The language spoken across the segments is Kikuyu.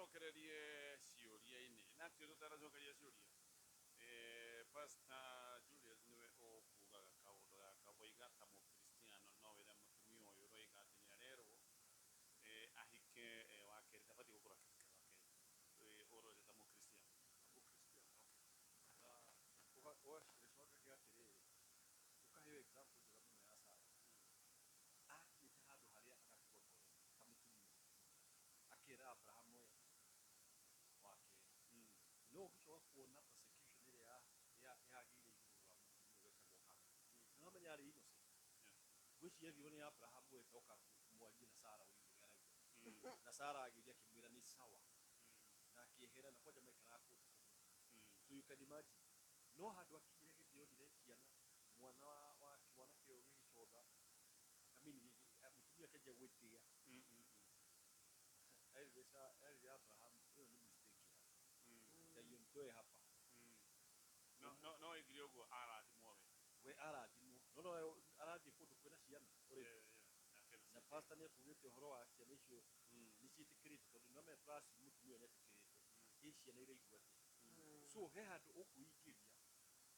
Tũcokererie ciũria-inĩ. Na actually tũtanacokeria ciũria, eh, Pastor Julius nĩwe ũkugaga kaũndũ gaka woiga ta Mũkristiano no wĩre mũtumia ũyũ ũroiga atĩ nĩarerwo eh, ahike eh, wa kerĩ ndabatiĩ gũkorwo akĩhika wa kerĩ. Eh, ũrorete ta Mũkristiano. Na ũgagĩcoka atĩrĩrĩ, ũkaheo example njega mũno ya Sara. Akinyĩte handũ harĩa agakua ngoro ta mũtumia, akera Abrahamu oya wa kerĩ. No ũgĩcoka kuona persecution ĩrĩa yagĩire igũrũ wa mũtumia ũyũ wetagwo Hagar. Na wamenya arĩ innocent. Ngwĩciria ethirwo nĩ Abrahamu wetoka mwarie na Sara ũigue ũrĩa arauga. Na Sara agĩthiĩ akĩmwĩra nĩ sawa. Na akĩehera na kwanja maikaraga kũndũ kũmwe. So you can imagine. No handũ akinyire hĩndĩ onire ciana, mwana wa mwanake ũyũ gĩgĩcotha, I mean, mũtumia akĩanjia gwĩtĩa. Erire erire Abraham ĩyo nĩ mistake yaku. Ngai onitoe hapa. No ĩkire ũguo arathimwo we. We arathimwo. No no arathiĩ kũndũ kwĩna ciana already. Na pastor nĩ ekugĩte ũhoro wa ciana icio nĩ ciĩtĩkĩrĩte tondũ nĩ plus mũtumia ũyũ nĩ etĩkĩrĩte. Ĩ ciana iraigua atĩa? So he handũ ũkwĩingĩria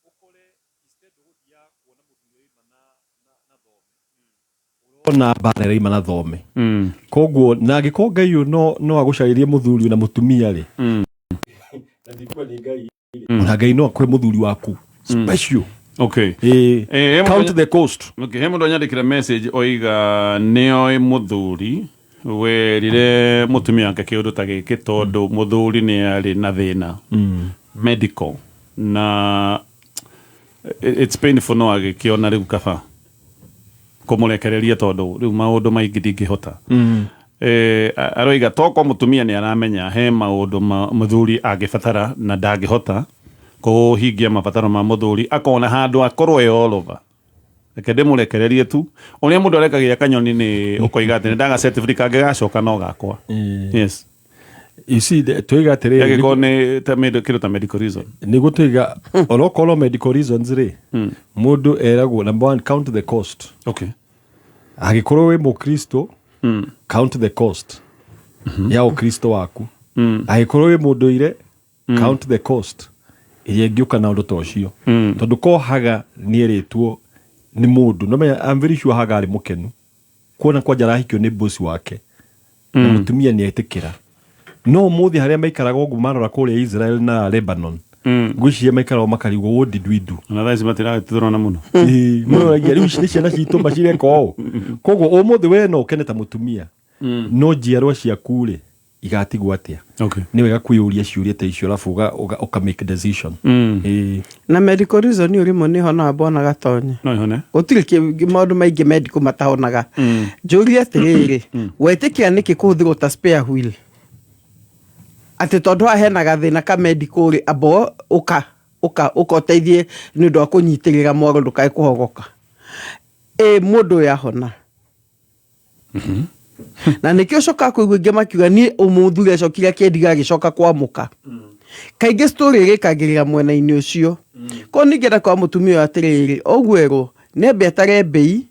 ũkore instead ũgũthiaga kuona mũthuri ũraima na thome ũrona mbara ĩraima na thome. Koguo na angĩkorwo Ngai ũyũ no agũcarĩrie mũthuri na mũtumia rĩ, na ndikuga nĩ Ngai rĩ, na Ngai no akũhe mũthuri waku special. Eh, he Count the cost. Okay, he mũndũ anyandĩkĩra message oiga nĩoĩ mũthuri werire mũtumia wake kĩũndũ ta gĩkĩ tondũ mũthuri nĩ arĩ na thĩna medical na it's painful no agĩkĩona rĩu kaba kũmũrekereria tondũ rĩu maũndũ maingĩ ndingĩhota. Eh, aroiga toko mũtumia nĩ aramenya he maũndũ ma mũthuri angĩbatara na ndangĩhota kũhingia mabataro ma mũthuri, akona handũ akorwo e all over, reke ndĩmũrekererie tu ũrĩa mũndũ arekagia kanyoni nĩ ũkoiga atĩ nĩ ndagacertificate kangĩgacoka no gakwa. Yes. You see, twiga atĩrĩrĩ, angĩkorwo nĩ ta kĩndũ ta medical reason. Nĩguo twiga onokorwo medical reasons rĩ, mũndũ eragwo number one, count the cost. Angĩkorwo wĩ mũkristo, count the cost ya ũkristo waku. Angĩkorwo wĩ mũndũire, count the cost ĩrĩa ĩngĩũka na ũndũ ta ũcio, tondũ ko Haga nĩ erĩtwo nĩ mũndũ no menya, I'm very sure Haga arĩ mũkenu kuona kwanja arahikio nĩ boss wake na mũtumia nĩ etĩkĩra. No ũmũthĩ harĩa maikaraga ũguo marora kũrĩa Israel na Lebanon, ngwĩciria maikaraga makarigwo, what did we do? Na thaa ici matiragĩtũrona mũno. Ĩĩ, mũroragia rĩu ici nĩ ciana citũ macireka ũũ. Koguo ũmũthĩ we no ũkene ta mũtumia, no njiarwa ciaku rĩ, igatigwo atĩa? Nĩ wega kwĩyũria ciũria ta icio arabu ũka make decision. Ĩĩ. Na medical reason rĩmwe nĩ honaga bwana Gatonye. No ihone. Gũtirĩ maũndũ maingĩ medical matahonaga. Njũrie atĩrĩrĩ, wetĩkia nĩkĩ kũhũthĩrwo ta spare wheel, atĩ tondũ haha hena gathĩna ka medical rĩ, amba ũka ũka ũka ũteithie nĩ ũndũ wa kũnyitĩrĩra mwaro ndũkae kũhogoka. Ĩ mũndũ ũyũ ahona na nĩkĩo ũcokaga kũigua ingĩ makiuga niĩ ũmũthuri acokire akĩendiga agĩcoka kwamũka. Kaingĩ story ĩrĩkagĩrĩra mwena-inĩ ũcio. Koguo ningĩenda kwa mũtumia ũyũ atĩrĩrĩ, ũguo erwo nĩ ambe atare mbei,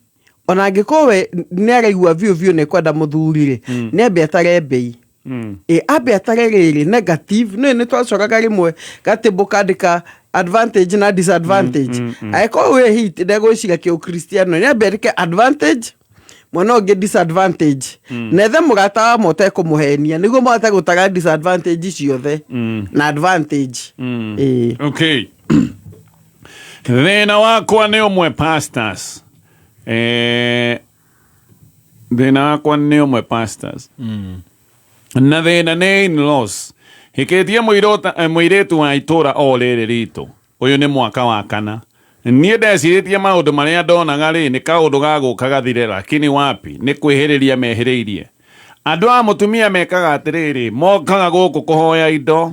ona angĩkorwo we nĩ araigua biũ biũ nĩ kwenda mũthuri rĩ, nĩ ambe atare mbei. Ĩ ambe atare rĩrĩ negative nĩ twacoraga rĩmwe gatĩmbũ kandĩka advantage na disadvantage. Angĩkorwo we hit ndegwĩciria kĩũkristiano, nĩ ambe andĩke advantage, mwena ũngĩ disadvantage, na ethe mũrata wa ma ũtekũmũhenia nĩguo mahote gũtara disadvantage ciothe na advantage. Ĩĩ. Okay, thĩna wakwa nĩ ũmwe pastors, eh, thĩna wakwa nĩ ũmwe pastors, na thĩna nĩ in-laws. Hikĩtie mũirĩtu wa itũra o rĩrĩ ritũ. Ũyũ nĩ mwaka wa kana. Niĩ ndecirĩtie maũndũ marĩa ndonaga rĩ, nĩ kaũndũ ga gũka gathire, lakini wapi, nĩ kwĩhĩrĩria mehĩrĩirie. Andũ a mũtumia mekaga atĩrĩrĩ, mokaga gũkũ kũhoya indo,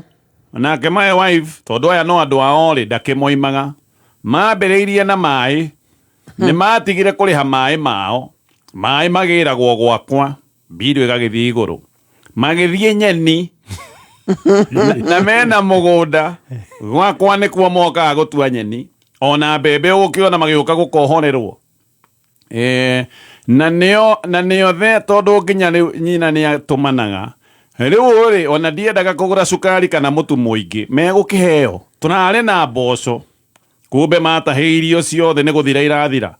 nake my wife tondũ aya no andũ ao rĩ, ndakĩmoimaga. Mambĩrĩirie na maĩ, nĩ matigire kũrĩha maĩ mao, maĩ magĩragwo gwakwa, mbirũ ĩgagĩthiĩ igũrũ. Magĩthiĩ nyeni na mena mũgũnda gwakwa nĩkuo mokaga gũtua nyeni ona mbembe ũkĩona magĩũka gũkohorerwo. Eh, na nĩo the tondũ nginya rĩu nyina nĩ atũmanaga. Rĩu rĩ, ona ndiendaga kũgũra cukari kana mũtu mũingĩ, megũkĩheo. Tũrarĩ na mboco. Kumbe matahĩirio ciothe nĩ gũthira irathira.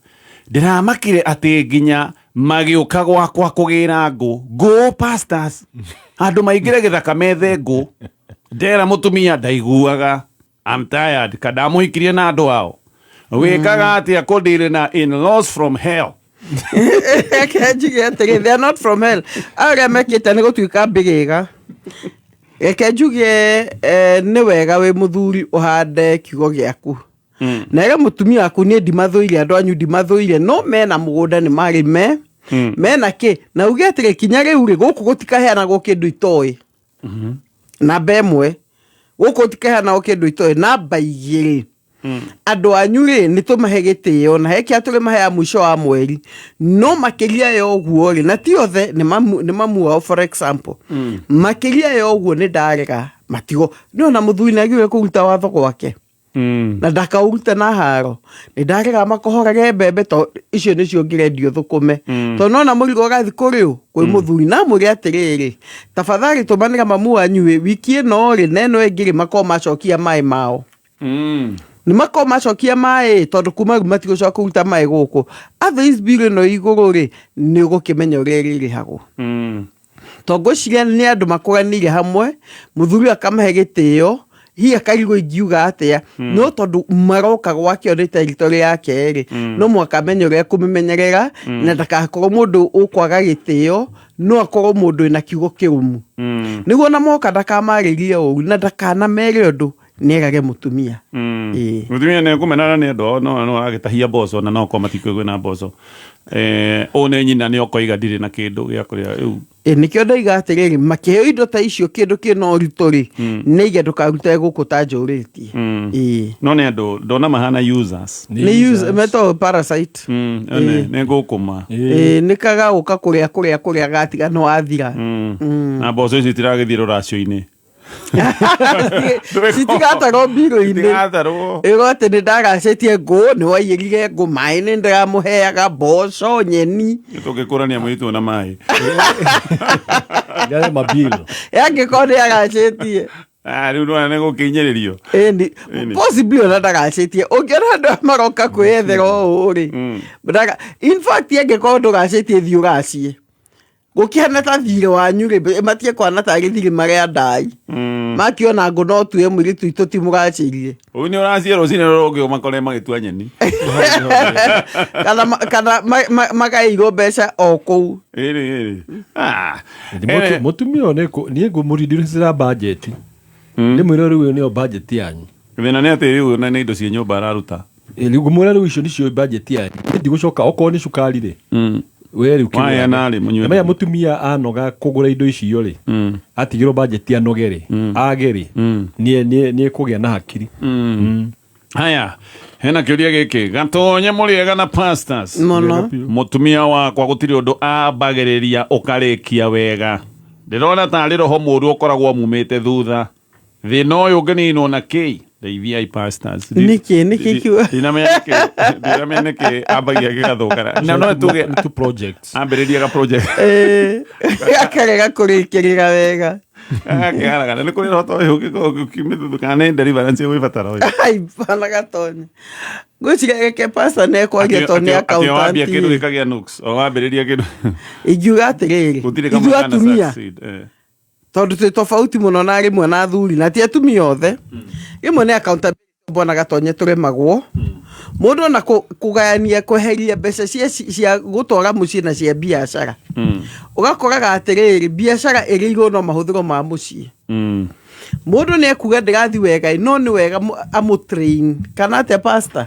Ndĩramakire atĩ nginya magĩũka gwakwa kũgĩra ngũ. Ngũ pastors. Andũ maingĩre gĩthaka methe ngũ. Ndera mũtumia ndaiguaga. I'm tired. Kandamũhikirie na andũ ao. Wĩkaga atĩa kũdeal na in-laws from hell? Reke njuge atĩrĩ, they are not from hell. Arĩa mekĩte nĩ gũtuĩka mbĩgĩga. Reke njuge nĩ wega wĩ mũthuri ũhande kiugo gĩaku. Na ĩre mũtumia waku niĩ ndimathũire, andũ anyu ndimathũire, no mena mũgũnda nĩ marĩme. Mena kĩ? Na uge atĩrĩ kinya rĩu rĩ, gũkũ gũtikaheanagwo kĩndũ itoĩ. Namba ĩmwe, gũkũ gũtikaheanagwo kĩndũ itoĩ. Namba igĩrĩ, andũ anyu rĩ, nĩ tũmahe gĩtĩo na he kĩrĩa tũrĩmaheaga mũico wa mweri, no makĩria ya ũguo rĩ, na ti othe, nĩ mamu wao for example, makĩria ya ũguo nĩ ndarega matigo. Nĩ ona mũthuri nĩ agĩrĩirwo kũruta watho gwake. Na ndakaũrute na haro. Nĩ ndarega makohorage mbembe to icio nĩcio ngĩrendio thũkũme. Tondũ nona mũrigo ũrathiĩ kũrĩ ũ? Kwĩ mũthuri. Na amwĩre atĩrĩrĩ, tafadhali tũmanĩra mamu wanyu ĩ, wiki ĩno rĩ, na ĩno ĩngĩ rĩ, makorwo macokia maĩ mao. Nĩ makorwo macokia maĩ, tondũ kuma rĩu matigũcoka kũruta maĩ gũkũ. Otherwise bill ĩno igũrũ rĩ, nĩ ũgũkĩmenya ũrĩa ĩrĩrĩhagwo. Tondũ ngwĩciria nĩ andũ makũranĩire hamwe, mũthuri akamahe gĩtĩo, hihi akarigwo ingiuga atĩa, no tondũ maroka gwake o nĩ territory yake rĩ, no mũhaka amenye ũrĩa ekũmĩmenyerera, na ndagakorwo mũndũ ũkwaga gĩtĩo, no akorwo mũndũ wĩna kiugo kĩrũmu. Nĩguo ona moka ndakamarĩrie ũru, na ndakanamere ũndũ, nĩerage mũtumia. Ĩĩ. Mũtumia nĩ ekũmenana nĩ andũ ao, no agĩtahia mboco, na no okorwo matikuĩ na mboco. Ũũ nĩ nyina nĩ okoiga ndirĩ na kĩndũ gĩa kũrĩa rĩu. Nĩkĩo ndaiga atĩrĩrĩ, makĩheo indo ta icio kĩndũ kĩna ũritũ rĩ, nĩ ige ndũkarute gũkũ ta njũrĩtie. Ĩĩ. No nĩ andũ ndona mahana users. Nĩ use, metagwo parasite. Nĩ ngũkũma. Ĩĩ, nĩ kagagũka kũrĩa, kũrĩa, kũrĩa gatiga nĩ wathira. Na mboco ici itiragĩthiĩ rũracio-inĩ. Citigatarwo mbirũ-inĩ. Citigatarwo. Ĩgo atĩ nĩ ndagacĩtie ngũ, nĩ waiyĩrire ngũ, maĩ nĩ ndĩramũheaga, mboco, nyeni. Nĩ tũngĩkũrania mũirĩtu na maĩ. Yale mabill. Angĩkorwo nĩ agacĩtie. Rĩu nĩwona nĩ gũkinyĩrĩrio. Ĩni, Ĩni. possibly ona ndagacĩtie. Ũngĩona andũ aya maroka kwĩyethera ũũ rĩ. In fact, angĩkorwo ndũgacĩtie thiĩ ũgacie. Gũkĩhana ta thirĩ wanyu rĩ, matige kũhana tarĩ thirĩ marĩa ndai. Makiona ngũ no tue mũirĩtu witũ ti mũgacĩrie. Ũyũ nĩ ũraciĩ rũcinĩ rũrũ ũngĩ ũmakore magĩtua nyeni. Kana magaĩirwo mbeca o kũu. Ĩrĩ, ĩrĩ. Mũtumia ũyũ niĩ ngũmũrindirĩra budget. Ndĩmwĩre rĩu ĩyo nĩyo budget yanyu. Thĩna nĩ atĩ rĩu ona nĩ indo cia nyũmba araruta. Rĩu ngũmwĩra rĩu icio nĩcio budget yanyu. Niĩ ndigũcoka okorwo nĩ cukari rĩ. We rĩu kĩgũra. Waya narĩ mũnyue. Maya mũtumia anoga kũgũra indo icio rĩ. Atigĩrwo budget anoge rĩ. Age rĩ. Nĩ ekũgĩa na hakiri. Haya, hena kĩũria gĩkĩ. Gatonye mũrĩega na pastors. Mũno. Mũtumia wakwa gũtirĩ ũndũ ambagĩrĩria ũkarĩkia wega. Ndĩrona tarĩ roho mũũru ũkoragwo mumĩte thutha. Thĩna ũyũ ũngĩninwo na kĩ? Ndeithiai pastors. Nĩkĩ? Nĩkĩ kiuga? Ndinamenya nĩkĩ, ndinamenya nĩkĩ ambagia gĩgathũkana. Na no tuge Nĩ tu projects. ambĩrĩria ga project. Akarega kũrĩkĩrĩra wega. Akĩharagana nĩ kũrĩ roho ta ũyũ ũngĩkorwo ũkiumĩte kana nĩ deliverance ĩgwĩbatara ũyũ. Ai, bana Gatonye. Ngwĩciria reke pastor nĩ ekwaria tondũ nĩ Atĩ wambia accountant. kĩndũ gĩkagĩa nooks. O wambĩrĩria kĩndũ. Ingiuga atĩrĩrĩ, Gũtirĩ ithuĩ kamwe kana atumia succeed, eh. tondũ twĩ tofauti mũno na rĩmwe na athuri na ti atumia othe. Rĩmwe nĩ accountability mbona Gatonye tũremagwo. Mũndũ ona kũgayania kweheria mbeca cia gũtwara mũciĩ na cia biacara. Ũgakoraga atĩrĩrĩ, biacara ĩrĩirwo no mahũthĩro ma mũciĩ. Mũndũ nĩ ekuga ndĩrathiĩ wega, no nĩ wega amũtrain. Kana atĩa pastor?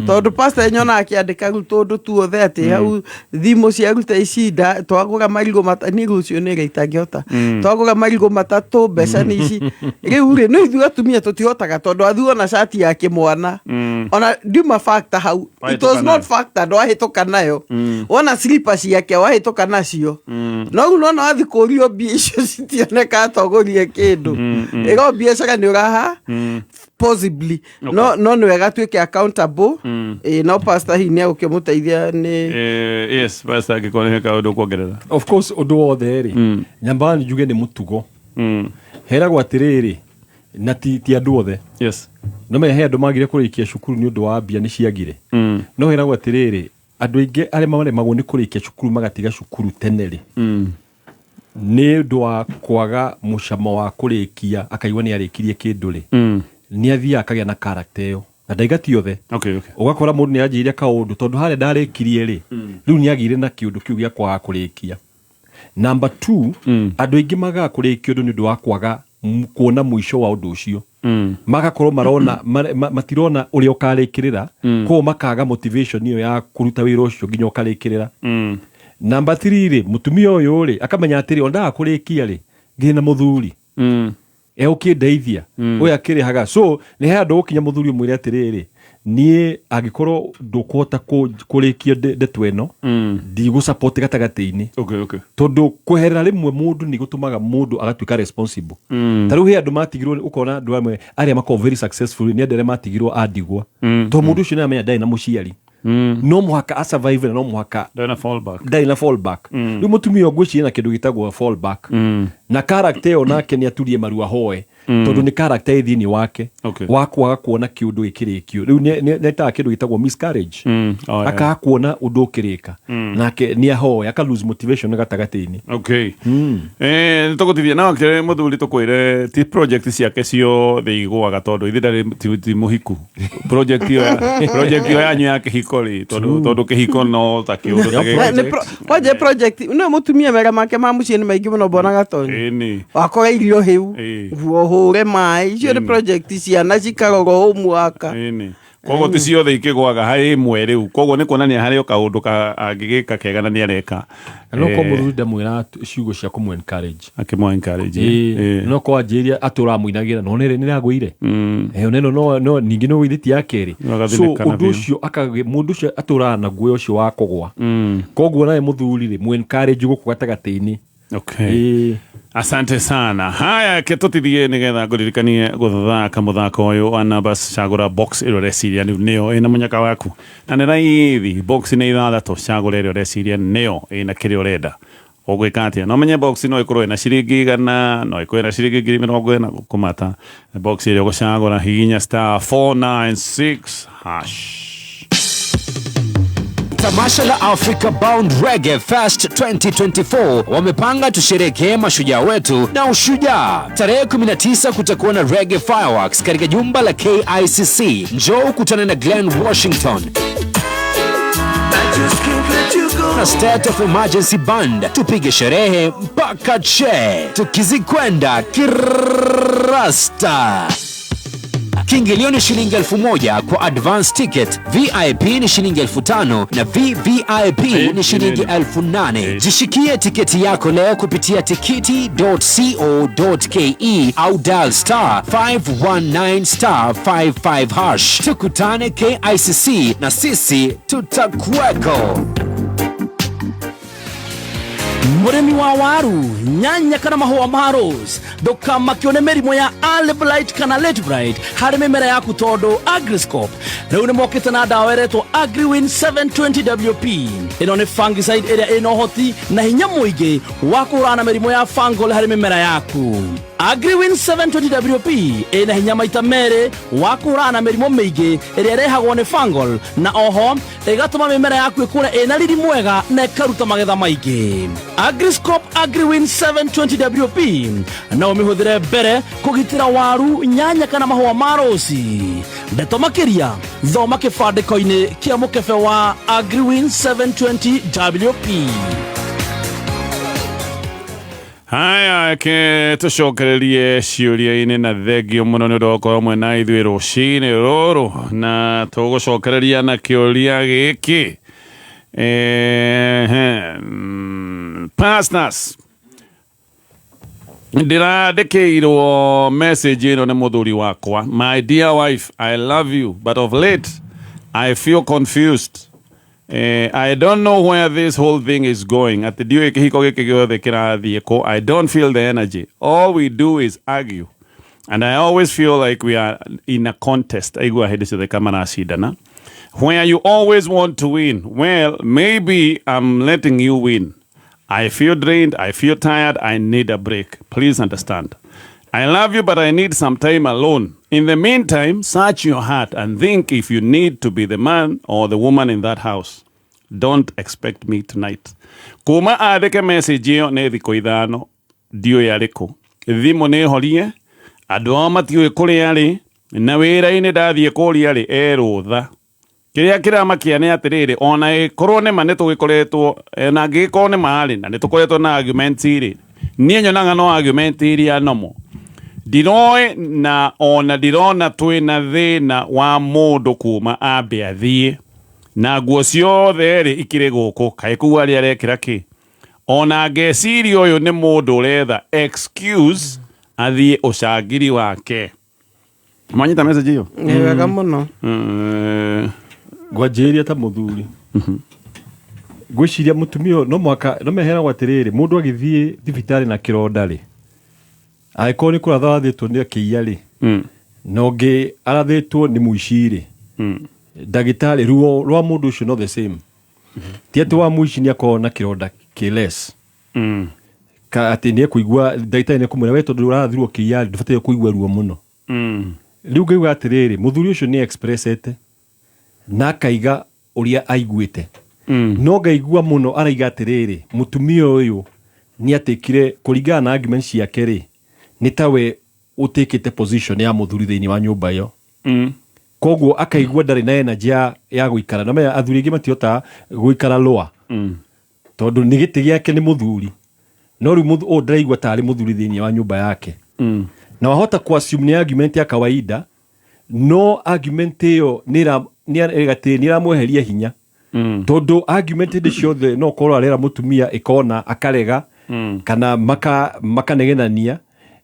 Tondũ pastor nyonaga akĩandĩka rĩu tũndũ tuothe atĩ hau thimũ ciaruta ici nda, twagũra marigũ niĩ rũciũ nĩ rĩ itangĩhota. Twagũra marigũ matatũ, mbeca nĩ ici. Rĩu rĩ, no ithuĩ atumia tũtihotaga tondũ athuri ona cati ya kĩmwana. Ona ndiuma factor hau. It was Wahĩtũka not nayo. factor, ndwahĩtũka nayo. Wona slipper ciake wahĩtũka nacio. No rĩu nona wathiĩ kũrio mbia icio citionekaga ta ũgũrire kĩndũ. Ĩgo biacara nĩ ũraha? Possibly. No, no nĩ wega tuĩke accountable. No pastor hihi nĩ egũkĩmũteithia nĩ Yes, pastor angĩkorwo nĩ he kaũndũ kuongerera. Of course, ũndũ wothe rĩ, nyambaga njuge nĩ mũtugo. Heragwo atĩrĩrĩ, na ti andũ othe. No menya he andũ magire kũrĩkia cukuru nĩ ũndũ wa mbia nĩ ciagire. No heragwo atĩrĩrĩ, andũ aingĩ arĩa maremagwo nĩ kũrĩkia cukuru magatiga cukuru tene rĩ, nĩ ũndũ wa kwaga mũcamo wa kũrĩkia, akaigua nĩ arĩkirie kĩndũ rĩ, nĩ athiaga akagĩa na character ĩyo. Na ndaiga ti othe. Ũgakora mũndũ nĩ anjĩire kaũndũ tondũ harĩa ndarĩkirie rĩ, rĩu nĩ agĩire na kĩũndũ kĩu gĩa kwaga kũrĩkia. Number 2, andũ aingĩ magaga kũrĩkia ũndũ nĩ ũndũ wa kwaga kuona mũico wa ũndũ ũcio. Magakorwo marona, matirona ũrĩa ũkarĩkĩrĩra, koguo makaga motivation ĩyo ya kũruta wĩra ũcio nginya ũkarĩkĩrĩra. Number 3 rĩ, mũtumia ũyũ rĩ, akamenya atĩrĩ, ona ndaga kũrĩkia rĩ, ngĩrĩ na mũthuri. Egũkĩndeithia. Ũyũ akĩrĩhaga. So, nĩ he handũ ũgũkinya mũthuri ũmwĩre atĩrĩrĩ, niĩ angĩkorwo ndũkũhota kũrĩkia ndeto ĩno, ndigũ support gatagatĩ-inĩ. Tondũ kweherera rĩmwe mũndũ nĩ gũtũmaga mũndũ agatuĩka responsible. Ta rĩu he andũ matigirwo, ũkona andũ amwe arĩa makoragwo very successful nĩ andũ arĩa matigirwo a ndigwa. Tondũ mũndũ ũcio nĩ aramenya ndarĩ na mũciari. No mũhaka a survive na no mũhaka Ndarĩ na fallback. Ndarĩ na fallback. Rĩu mũtumia ũyũ ngwĩciria na kĩndũ gĩtagwo fallback. Na character ĩyo nake nĩ aturie maru ahoe. Tondũ nĩ character ĩ thĩinĩ wake. Wa kwaga kuona kĩũndũ gĩkĩrĩkio. Rĩu nĩ etaga kĩndũ gĩtagwo miscarriage. Oh, yeah. Akaga kuona ũndũ ũkĩrĩka. Nake nĩ ahoe, aka lose motivation gatagatĩ-inĩ. Nĩ tũgũtithia no kĩrĩa mũthuri tũkwĩre ti project ciake ciothe igũaga tondũ ithe ndarĩ ti mũhiku. Project ĩyo yanyu ya kĩhiko rĩ, tondũ kĩhiko no ta kĩũndũ ta gĩkĩ. Nĩ kwanja project, no mũtumia mega make ma mũciĩ nĩ maingĩ mũno mbona Gatonyo. Ĩni. Wakora irio hĩu, nguo hũre maĩ, icio nĩ project ciana cikarorwo homework. Ĩni. Koguo ti ciothe ikĩgwaga harĩ ĩmwe rĩu. Koguo nĩ kuonania harĩ o kaũndũ ka angĩgĩka kega na nĩ areka. Na no korwo mũthuri ndamwĩra ciugo cia kũmũ encourage. Akĩmũ encourage. No korwo anjĩria atũramũinagĩra, no nĩ nĩragũire. Ona ĩno no ningĩ no ũgũithĩtie ya kerĩ. No So, agathĩnĩka na ũndũ biũ. ũcio mũndũ ũcio atũraga na guoya ũcio wa kũgwa. Koguo nawe mũthuri rĩ, mũ encourage gũkũ gatagatĩ-inĩ. Asante sana. Haya, ke tũtithie nĩgetha ngũririkanie gũthaka mũthako ũyũ wa numbers. Cagũra box ĩrĩa ũreciria rĩu nĩyo ĩna mũnyaka waku. Na nĩ raithi, box nĩ ithathatũ, cagũra ĩrĩa ũreciria nĩyo ĩna kĩrĩa ũrenda. Ũgwĩka atĩa? No menye box no ĩkorwo ĩna ciringi igana, no ĩkorwo ĩna ciringi ngiri mĩrongo ĩna gũkũmata. Box ĩrĩa ũgũcagũra, hihinya star 496 hash. Tamasha la Africa Bound Reggae Fest 2024 wamepanga tusherehekee mashujaa wetu na ushujaa. Tarehe 19 kutakuwa na Reggae Fireworks katika jumba la KICC. Njoo ukutane na Glenn Washington na State of Emergency Band, tupige sherehe mpaka che, tukizikwenda kirasta. Kiingilio ni shilingi elfu moja kwa advance ticket, VIP ni shilingi elfu tano na VVIP ni shilingi elfu nane. Jishikie tiketi yako leo kupitia tikiti dot co dot ke au dial star 519 star 55 hash. Tukutane KICC na sisi tutakuweko. Mũrĩmi wa waru, nyanya kana mahũa ma rose, ndũkamakio nĩ mĩrimũ ya early blight kana late blight harĩ mĩmera yaku tondũ Agriscope rĩu nĩ mokĩte na ndawa ĩretwo Agriwin 720WP. Ĩno nĩ fungicide ĩrĩa ĩna ũhoti na hinya mũingĩ wa kũhũrana na mĩrimũ ya fungal harĩ mĩmera yaku. Agriwin 720WP ĩna hinya maita merĩ wa kũhũrana na mĩrimũ mĩingĩ ĩrĩa ĩrehagwo nĩ fungal, na oho ĩgatũma mĩmera yaku ĩkũre ĩna riri mwega na ĩkaruta magetha maingĩ. Agriscope Agriwin 720WP no ũmĩhũthĩre mbere kũgitĩra waru, nyanya kana mahũa ma rosi. Ndeto makĩria thoma kĩbandĩko-inĩ kĩa mũkebe wa Agriwin 720WP. Haya, ke tũcokererie ciũria-inĩ na thengio mũno nĩ ũndũ wa gũkorwo mwena ithuĩ rũcinĩ rũrũ, na tũgũcokereria na kĩũria gĩkĩ. Pastors, ndĩrandĩkĩirwo message ĩno nĩ mũthuri wakwa. My dear wife, I love you, but of late I feel confused. I don't know where this whole thing is going. At the ndiũĩ kĩhiko gĩkĩ gĩothe kĩrathiĩ kũ. I don't feel the energy. All we do is argue. And I always feel like we are in a contest. Aigua hĩndĩ ciothe kama maracindana. Where you always want to win. Well, maybe I'm letting you win. I feel drained, I feel tired, I need a break. Please understand. I love you, but I need some time alone. In the meantime, search your heart and think if you need to be the man or the woman in that house. Don't expect me tonight. Kuma andĩke message ĩyo nĩ thikũ ithano ndiũĩ arĩ kũ. Thimũ nĩ horie, andũ ao matiũĩ kũrĩa arĩ, na wĩra-inĩ ndathiĩ kũria rĩ, e rũtha. Kĩrĩa kĩramakia nĩ atĩrĩrĩ, ona ĩkorwo nĩ ma nĩ tũgĩkoretwo, na angĩgĩkorwo nĩ ma rĩ, na nĩ tũkoretwo na argument rĩ, niĩ nyonaga no argument iria nomo. Ndiroĩ na ona ndirona twĩna thĩna wa mũndũ kuma ambe athiĩ na nguo ciothe rĩ ikĩrĩ gũkũ kaĩ kũu arĩa arekĩra kĩ ona ngeciria ũyũ nĩ mũndũ ũretha excuse athiĩ ũcangiri wake. Mwanyita message ĩyo? Nĩ wega mũno. Ngwanjĩrĩria ta mũthuri ngwĩciria mũtumia ũyũ no mũhaka no meheragwo atĩrĩrĩ mũndũ agĩthiĩ thibitarĩ na kĩronda rĩ angĩkorwo nĩ kũratha arathĩtwo nĩ akĩiya rĩ na ũngĩ arathĩtwo nĩ mũici rĩ ndagĩtarĩ ruo rwa mũndũ ũcio no the same ti atĩ wa mũici nĩ akorwo na kĩronda kĩ less ka atĩ nĩ ekũigua ndagĩtarĩ nĩ ekũmwĩra we tondũ ũrathirwo kĩiya rĩ ndũbataire kũigua ruo mũno rĩu ngaigua atĩrĩrĩ mũthuri ũcio nĩ expressete na akaiga ũrĩa aiguĩte no ngaigua mũno araiga atĩrĩrĩ mũtumia ũyũ nĩ atĩkire kũringana na argument ciake rĩ nĩ tawe ũtĩkĩte position ya mũthuri thĩinĩ wa nyũmba ĩyo koguo akaigua ndarĩ na energy ya gũikara na menya athuri aingĩ matihotaga gũikara loa tondũ nĩ gĩtĩ gĩake nĩ mũthuri no rĩu ũyũ ndĩraigua tarĩ mũthuri thĩinĩ wa nyũmba yake na wahota ku assume nĩ argument ya kawaida no argument ĩyo nĩ ĩramweheria hinya tondũ argument hĩndĩ ciothe no ũkorwo arera mũtumia ĩkona akarega kana makanegenania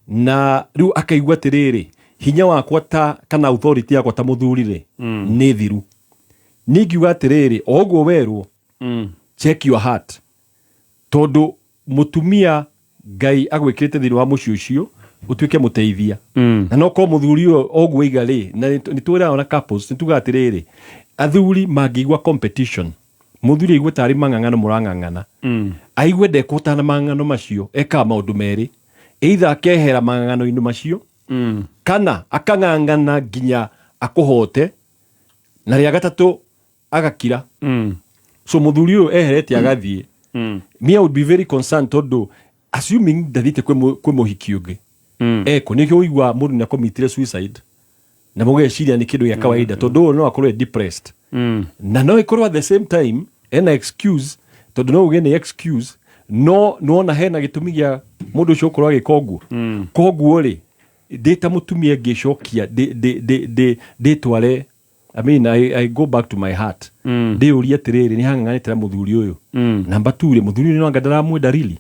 na rĩu akaigua atĩrĩrĩ hinya wakwa ta kana authority yakwa ta mũthuri rĩ nĩ thiru. Niĩ ngiuga atĩrĩrĩ o ũguo werwo check your heart tondũ mũtumia Ngai agwĩkĩrĩte thĩinĩ wa mũciĩ ũcio ũtuĩke mũteithia na no korwo mũthuri ũyũ ũguo aiga rĩ na nĩ twĩraga ona couples nĩ tugaga atĩrĩrĩ athuri mangĩigua competition mũthuri aigue tarĩ mang'ang'ano mũrang'ang'ana aigue ndekũhotana na mang'ang'ano macio ekaga maũndũ merĩ either akehera mang'ang'ano-inĩ macio kana akang'ang'ana nginya akũhote na rĩa gatatũ agakira. So mũthuri ũyũ eherete agathiĩ me I would be very concerned tondũ assuming ndathiĩte kwĩ mũhiki ũngĩ eko nĩkĩo ũigua mũndũ nĩ akomitire suicide na mũgeciria nĩ kĩndũ gĩa kawaida tondũ ũyũ no akorwo e depressed na no ĩkorwo at the same time ena excuse tondũ no uge nĩ excuse no nĩwona hena gĩtũmi gĩa mũndũ ũcio gũkorwo agĩka ũguo koguo rĩ ndĩ ta mũtumia ngĩcokia ndĩtware I mean, I go back to my heart ndĩyũrie atĩrĩrĩ nĩ hang'ang'anĩte na mũthuri ũyũ namba two rĩ mũthuri ũyũ no anga ndaramwenda really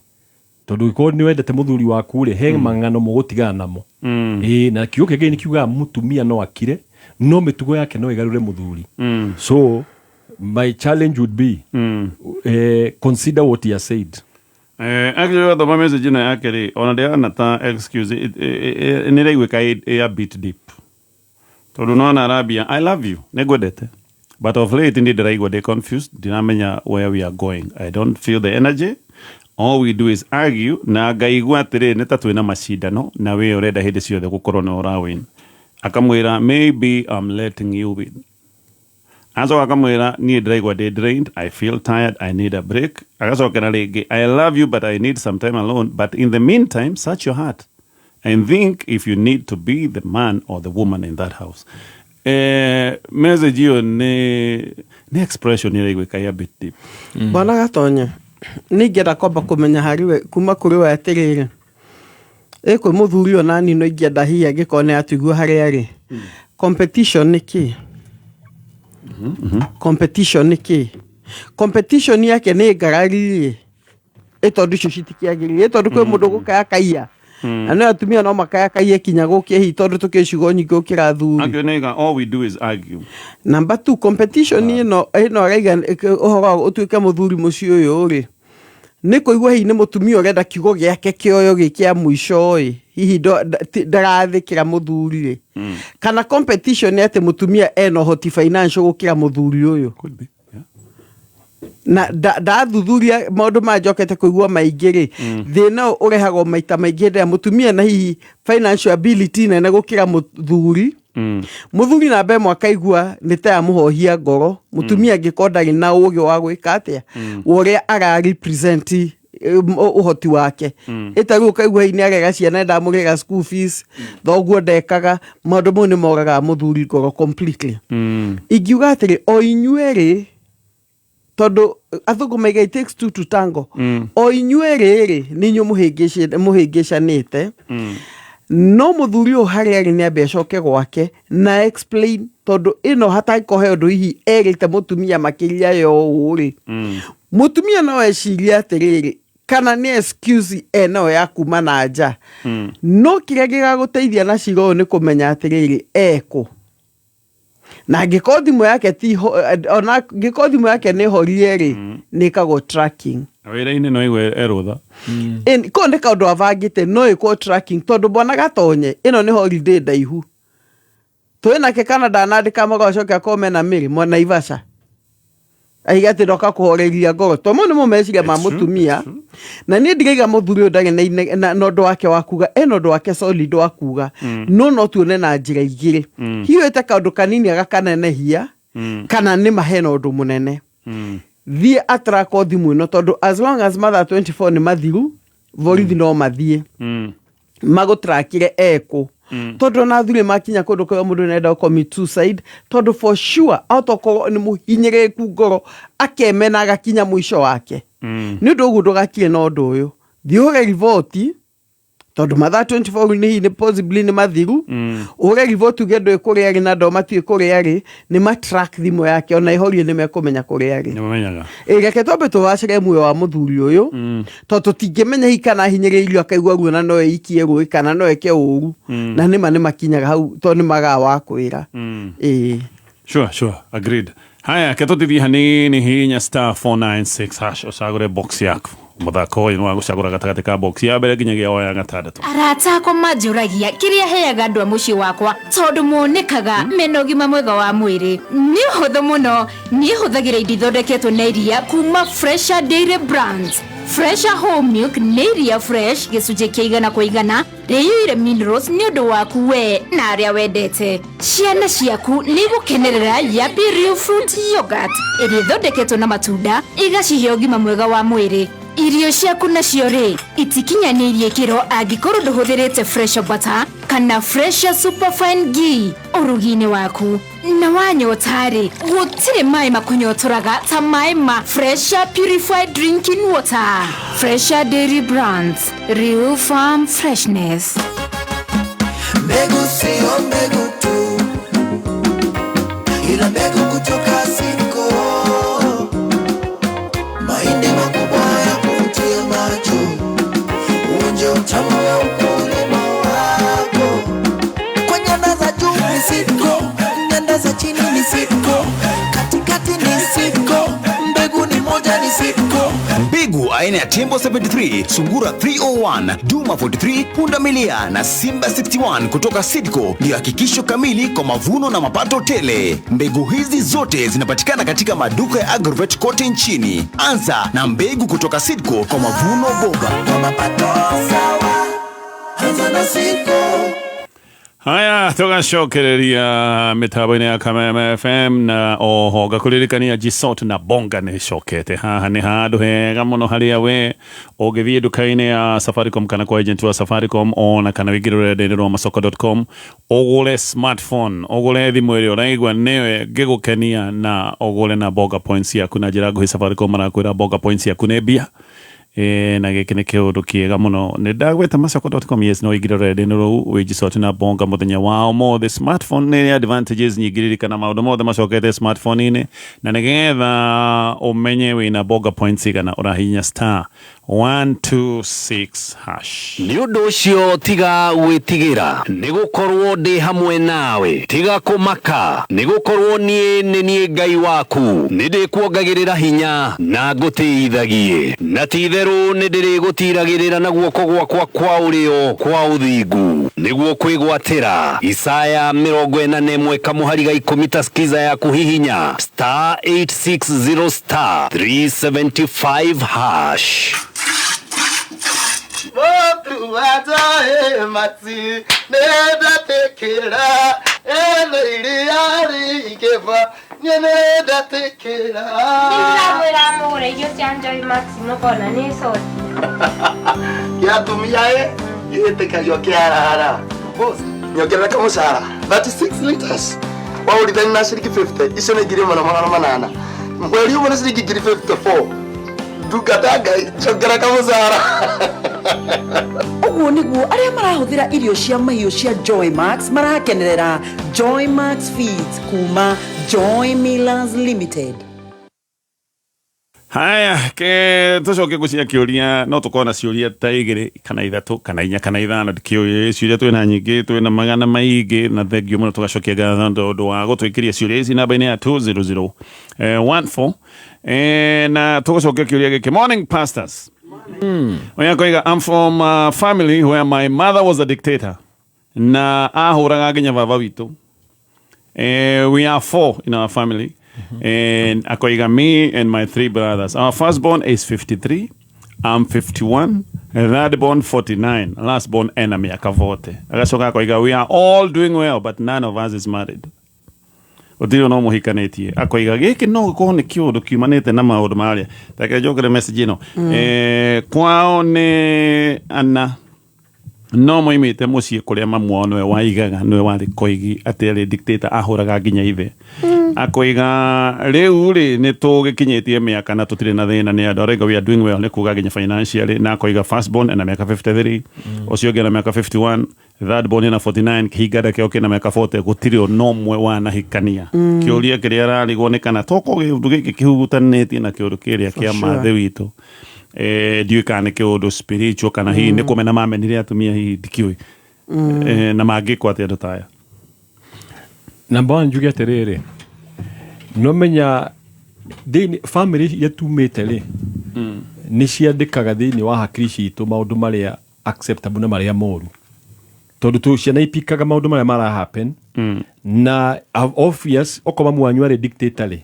tondũ gĩkorwo nĩ wendete mũthuri waku rĩ he mang'ano mũgũtigana namo ĩĩ na kiugo kĩa Ngai nĩ kiugaga mũtumia no akire no mĩtugo yake no ĩgarũre mũthuri so my challenge would be consider what he has said. Actually wathoma message ĩno yake rĩ ona ndĩrona ta excuse nĩ ĩraiguĩka ĩ a bit deep tondũ nona arambia I love you nĩ ngwendete but of late ndĩ ndĩraigua ndĩ confused ndiramenya where we are going I don't feel the energy all we do is argue na ngaigua atĩrĩ nĩ ta twĩna macindano na we ũrenda hĩndĩ ciothe gũkorwo nĩ ũrawin akamwĩra maybe I'm letting you win acoka akamwĩra niĩ ndĩraigua ndĩ drained I feel tired I need a break agacokera rĩngĩ I love you but I need some time alone but in the meantime search your heart and think if you need to be the man or the woman in that house. Message hiyo ni expression ĩraiguĩka ya bit deep. Bwana Gatonya nĩ ingĩenda kwamba kũmenya harĩ we kuma kũrĩ we atĩrĩrĩ ĩ kwĩ mũthuri ona niĩ no ingĩenda hihi angĩkorwo nĩ atũigua harĩa arĩ competition nĩ kĩ competition nĩ kĩ competition yake nĩ ngarari rĩ ĩ tondũ icio citikĩagĩrĩire ĩ tondũ kwĩ mũndũ gũkaya kaiya na no atumia no makaya kaiye kinya gũkĩa hihi tondũ tũkĩ ciugo nyingĩ gũkĩra athuri. Actually, nigga, all we do is argue. Number two competition ĩno ĩno araiga ũhoro wa ũtuĩke mũthuri mũciĩ ũyũ rĩ nĩ kũigua hihi nĩ mũtumia ũrenda kiugo gĩake kĩoyo gĩ kĩa mũico ĩ hihi ndarathĩkĩra mũthuri rĩ kana competition nĩ atĩ mũtumia ena ũhoti financial gũkĩra mũthuri ũyũ. Could be. Yeah. Na ndathuthuria maũndũ maya njokete kũigua maingĩ rĩ, thĩna ũyũ ũrehagwo maita maingĩ hĩndĩ ĩrĩa mũtumia na hihi financial ability nene gũkĩra mũthuri. Mũthuri namba ĩmwe akaigua nĩ ta yamũhohia ngoro, mũtumia angĩkorwo ndarĩ na ũgĩ wa gwĩka atĩa, wa ũrĩa ara represent ũhoti wake. Ĩta rĩu ũkaigua hihi nĩ arera ciana, ndamũrĩhĩra school fees, thoguo ndekaga maũndũ mau, nĩ moragaga mũthuri ngoro completely. Ingiuga atĩrĩ, o inyuerĩ, tondũ athũngũ maiga "It takes two to tango", o inyuerĩ rĩ, nĩ inyuĩ mũhĩngĩcanĩte. No mũthuri ũyũ harĩa arĩ nĩ ambe acoke gwake na explain, tondũ ĩno hatangĩkorwo he ũndũ hihi erĩte mũtumia makĩria ya ũũ rĩ, mũtumia no ecirie atĩrĩrĩ, kana nĩ excuse enayo ya kuma na nja. No kĩrĩa gĩgagũteithia na cira ũyũ nĩ kũmenya atĩrĩrĩ, ekũ, na angĩkorwo thimũ yake ti ona angĩkorwo thimũ yake nĩ horie rĩ, nĩ ĩkagwo tracking. Wĩra-inĩ no igue erũtha. Ko nĩ kaũndũ abangĩte, no ĩkwo tracking, tondũ bwana Gatonye, ĩno nĩ holiday ndaihu twĩ nake kana ndanandĩka marũa acoke akorwo mena mĩrĩ mwa Naivasha, aiga atĩ ndoka kũhoreria ngoro, to mau nĩmo meciria ma It's true, mũtumia. Na niĩ ndiraiga mũthuri ũyũ ndarĩ na ũndũ wake wa kuga, ena ũndũ wake solid wa kuga, no tuone na njĩra igĩrĩ, hihi wĩte kaũndũ kanini agakanenehia, kana nĩ ma hena ũndũ mũnene. Thiĩ atrakwo thimũ ĩno, tondũ as long as mathaa 24 nĩ mathiru, borithi no mathiĩ magũtrakire ekũ, tondũ ona athuri makinya kũndũ kũrĩa mũndũ nĩarenda gũ commit suicide, tondũ for sure ahota gũkorwo nĩ mũhinyĩrĩrĩku ngoro, akemena, agakinya mũico wake. Nĩ ũndũ ũguo ndũgakire na ũndũ ũyũ, thiĩ ũhũre riboti, tondũ mathaa 24 nĩ hihi nĩ possibly nĩ mathiru. Ũhũre riboti uge ndũĩ kũrĩa arĩ na ndoo matiũĩ kũrĩa arĩ, nĩ matrack thimũ yake, ona ĩhorie nĩ mekũmenya kũrĩa arĩ. Nĩ mamenyaga. Ĩ, reke twambe tũbacĩre muoyo wa mũthuri ũyũ, tondũ tũtingĩmenya hihi kana ahinyĩrĩirio akaigua ruo na no eikie rũĩ kana no eke ũru, na nĩma nĩ makinyaga hau tondũ nĩ magaga wa kwĩra. Ĩĩ. Sure, agreed. Haya, ke tũtithie hanini, hihinya *496# ũcagũre box yaku. Mũthako ũyũ nĩ wa gũcagũra gatagatĩ ka box ya mbere nginyagia o ya gatandatũ. Arata akwa manjũragia kĩrĩa heaga andũ a mũciĩ wakwa, tondũ monekaga mena ũgima mwega wa mwĩrĩ. Nĩ ũhũthũ mũno, niĩ hũthagĩra indo ithondeketwo na iria kuma Fresha Dairy Brands. Fresha Whole Milk nĩ iria fresh gĩcunjĩ kĩa 100% rĩiyũire minerals nĩ ũndũ waku we na arĩa wendete. Ciana ciaku nĩ igũkenerera Yapi Real Fruit Yogurt ĩrĩa ĩthondeketwo na matunda, igacihe ũgima mwega wa mwĩrĩ. Irio ciaku nacio rĩ, itikinyanĩirie ikĩro angĩkorwo ndũhũthĩrĩte Fresha Butter kana Fresha Superfine Ghee ũrugi-inĩ waku. Na wanyota rĩ, gũtirĩ maĩ makũnyotoraga ta maĩ ma Fresha Purified Drinking Water. Fresha Dairy Brands, Real Farm Freshness. Mbegu sio mbegu tu, ila mbegu kutoka Sidco. Mahindi makubwa ya kuvutia macho, uonje utamu wa ukulima wako. Kwa nyanda za juu ni Sidco, nyanda za chini ni Sidco, katikati ni Sidco, mbegu ni moja ni Sidco. Mbegu aina ya Tembo 73, Sungura 301, Duma 43, Punda Milia na Simba 61 kutoka Sidco ndiyo hakikisho kamili kwa mavuno na mapato tele. Mbegu hizi zote zinapatikana katika maduka ya Agrovet kote nchini. Anza na mbegu kutoka Sidco kwa mavuno bora. Kwa mapato sawa, anza na Sidco. Haya, tũgacokereria mĩtambo-inĩ ya Kameme FM, na oho ngakũririkania Jisot na Bonga nĩ icokete. Haha nĩ handũ hega mũno harĩa we ũngĩthiĩ nduka-inĩ ya Safaricom kana kwa agent wa Safaricom, ona kana wĩingĩre rũrenda-inĩ rwa masoko.com, ũgũre smartphone, ũgũre thimũ ĩrĩa ũraigua nĩwe ngĩgũkenia, na ũgũre na Bonga points yaku na njĩra nguhĩ. Safaricom marakwĩra Bonga points yaku nĩ mbia. Na gĩkĩ nĩ kĩũndũ kĩega mũno. Nĩ ndagweta masoko.com, yes, no ingĩre rũrenda-inĩ rũu wĩjisoti na Bonga mũthenya wa ũmũthĩ. Smartphone nĩ advantages nyingĩ, ririkana maũndũ mothe macokete smartphone-inĩ, na nĩgetha ũmenye wĩna Bonga points igana, ũrahihinya star 126 hash. Nĩ ũndũ ũcio tiga gwĩtigĩra, nĩ gũkorwo ndĩ hamwe nawe. Tiga kũmaka, nĩ gũkorwo niĩ nĩ niĩ Ngai waku. Nĩ ndĩkuongagĩrĩra hinya na ngũtĩithagie, na ti-itherũ nĩ ndĩrĩgũtiiragĩrĩra na guoko gwakwa kwa ũrĩo kwa ũthingu, nĩguo kwĩgwatĩra. Isaya 41 kamũhari ga 10. Ta skiza ya kũhihinya star 860 star 375 hash. Ndĩramwĩra mũgũre irio cia Joy Max mũkona nĩ coti. Gĩatumia ĩ gĩtĩkagio kĩarara. Boss, nyongerera kamũcara 36 liters waũrithani na ciringi 50 icio nĩ 1800. Mweri ũmwe nĩ ciringi ngiri 54. Ndungata Ngai, njongera kamũcara. Ũguo nĩguo arĩa marahũthĩra irio cia mahiũ cia Joy Max marakenerera Joy Max Feeds kuma Joy Millers Limited. Haya, ke tucoke gucia kiuria, no tukorwo na ciuria ta igiri kana ithatu kana inya kana ithano, ndikĩũĩ. Ciuria twĩna nyingĩ, twĩna magana maingĩ, na thengio mũno. Tũgacokia ngatho tondũ wa gũtwĩkĩria ciũria ici namba-inĩ ya 200 14, na tũgũcokia kĩũria gĩkĩ. Morning, pastors. Oya koiga, "I'm from a family where my mother was a dictator na ahũraga nginya baba witũ. We are four in our family." And akoiga, "Me and my three brothers. Our firstborn is 53, I'm 51, third born 49, last born ena miaka 40." Agacoka akoiga, "We are all doing well, but none of us is married." Gũtirĩ no mũhikanĩtie. Akoiga gĩkĩ no gĩkorwo nĩ kĩũndũ kiumanĩte na maũndũ marĩa take njokere message ĩno. Kwao nĩ ana no moimĩte mũciĩ kũrĩa mamu wao nĩwe waigaga, nĩwe warĩ koigi atĩ arĩ dictator, ahũraga nginya ithe. Akoiga rĩu rĩ nĩ tũgĩkinyĩtie mĩaka na tũtirĩ na thĩna nĩ andũ. Arauga, "We are doing well," nĩ kuga nginya financially. Na akoiga first born ena mĩaka 53, ũcio ũngĩ ena mĩaka 51, third born ena 49, kĩhinganda kĩao kĩna mĩaka 40. Gũtirĩ ona ũmwe wanahikania. Kĩũria kĩrĩa ararigwo nĩ kana toko kĩũndũ gĩkĩ kĩhutanĩtie na kĩũndũ kĩrĩa kĩa mathe witũ. Ndiũĩ kana nĩ kĩũndũ spiritual kana hihi nĩ kũmena mamenire atumia, hihi ndikĩũĩ. Na mangĩkwo atĩa andũ ta aya? Number one, njuge atĩrĩrĩ, no menya thĩinĩ family iria tumĩte rĩ, nĩ ciandĩkaga thĩinĩ wa hakiri citũ maũndũ marĩa acceptable na marĩa moru, tondũ tu ciana ipikaga maũndũ marĩa mara happen. Na obvious, okorwo mamu wanyu arĩ dictator rĩ,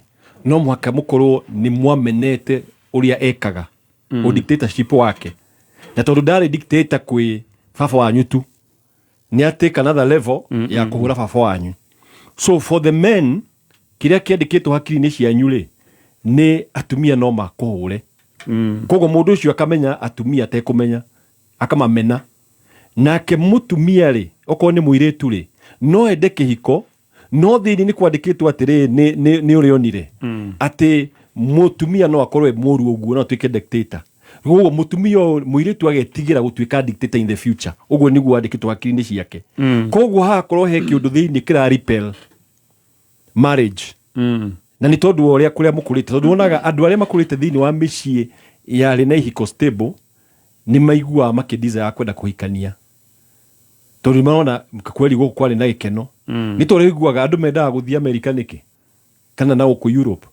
no mũhaka mũkorwo nĩ mwamenete ũrĩa ekaga, o dictatorship wake. Na tondũ ndarĩ dictator kwĩ baba wanyu tu, nĩ atake another level ya kũhũra baba wanyu. So for the men, kĩrĩa kĩandĩkĩtwo hakiri-inĩ cianyu rĩ, nĩ atumia no makũhũre. Koguo mũndũ ũcio akamenya atumia atekũmenya, akamamena. Nake mũtumia rĩ, okorwo nĩ mũirĩtu rĩ, no ende kĩhiko, no thĩinĩ nĩ kwandĩkĩtwo atĩrĩ, nĩ ũrĩa onire atĩ mũtumia no akorwo e mũru ũguo, no atuĩke dictator. Koguo mũtumia ũyũ, mũirĩtu agetigĩra gũtuĩka dictator in the future. Ũguo nĩguo andĩkĩtwo hakiri-inĩ ciake. Koguo hagakorwo he kĩũndũ thĩinĩ kĩra repel marriage, na nĩ tondũ wa ũrĩa kũrĩa mũkũrĩte, tondũ wonaga andũ arĩa makũrĩte thĩinĩ wa mĩciĩ yarĩ na ihiko stable nĩ maiguaga makĩ desire kwenda kũhikania, tondũ marona kweri gũkũ kwarĩ na gĩkeno. Nĩ tondũ ũiguaga andũ mendaga gũthiĩ Amerika nĩkĩ kana na gũkũ Europe,